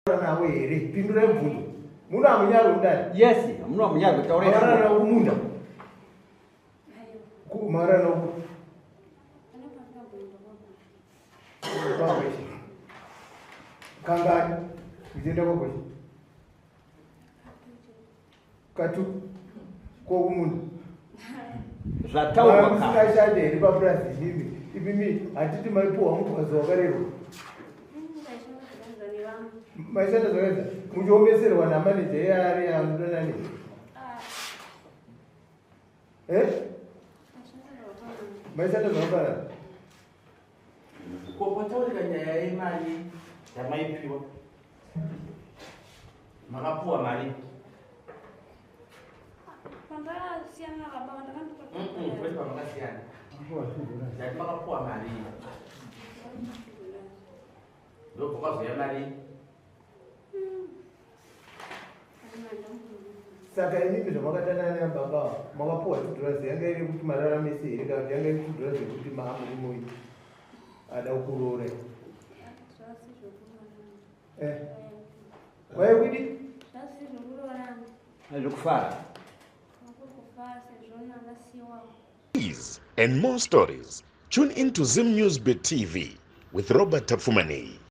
Navo here? Pindurai mubvunzo. Muno hamunyarwi mudare. Yes, muno hamunyarwi, taurai. Makarara navo kumunda. Makarara navo kwagweshe. Kangani? Muchienda kwagweshe. Katu kokumunda. Zvataurwa kare. Musingashande here papurazi imimi? Imimi hatiti maipuwa mugwazo wakarerwa. Maishanda zvakaedza muchiomeserwa namaneja iye ari anodonani. Eh? Maishanda zvakafanana. Ko pataurika nyaya yemari yamaipiwa, makapuwa mari? Pandakasiyana nababa ndakandipa. Kwete pamakasiyana, ndati makapuwa mari, ndobva kwazoya mari. Saka imimi zvamakadanana nababa makapuwa $2 yanga iri kuti mararamise here kana kuti yanga iri $2 yekuti maamurume ada kuroora? Eh. Kwai kudi? Zvekufara. These and more stories. Tune in to Zim News Bit TV with Robert Tafumani.